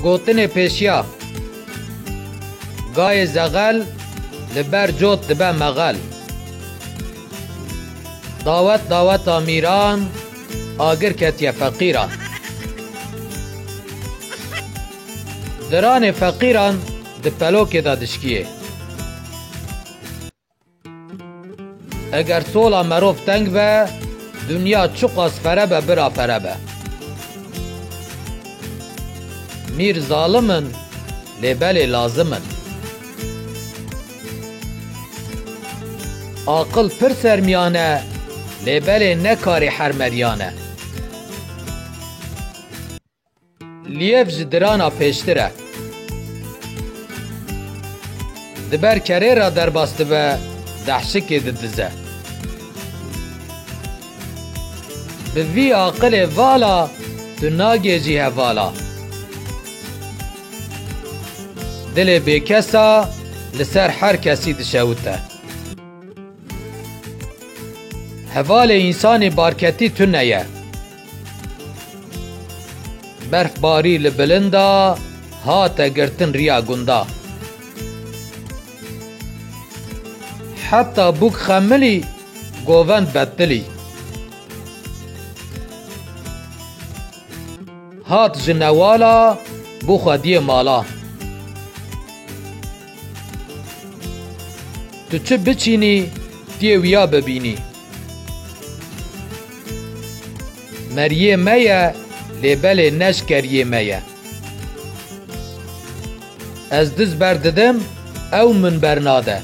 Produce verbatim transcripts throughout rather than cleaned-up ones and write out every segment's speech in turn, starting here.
Gotinê pêşiya. Gayê zexel li ber cot dibe mexel. Dawet daweta mîran, agir ketiye feqîran. Diranê feqîran di pelokê de dişkiyê. Eger sola merov teng be, dinya çiqas fere be, bira fere be. Mîr zalim in, lê belê lazim in. Aqil pir sermiyan e, lê belê ne karê her meriyan e. Liyev ji dirana pêştir e. Di ber kerê re derbas dibe, dehşikê didize. Bi vî aqilê vala tu nagêjî hevala. Dilê bêkesa li ser her kesî dişewite. Hevalê însanê barketî tune ye. Berfbarî li bilinda hate girtin riya gunda. Heta bûk xemilî govend betilî. Hat ji newala bû xwediyê mala. Tu çi biçînî, tiyê wiya bibînî. Meriyê me ye, lê belê ne ji keriyê me ye. Ez diz berdidim, ew min bernade.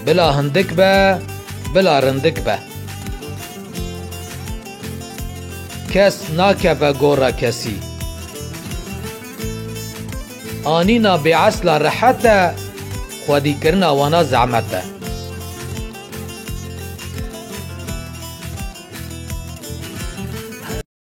Bila hindik be, bila rindik be. Kes nakeve gora kesî. Anîna bêesla rehet e, xwedîkirina wana zehmet e.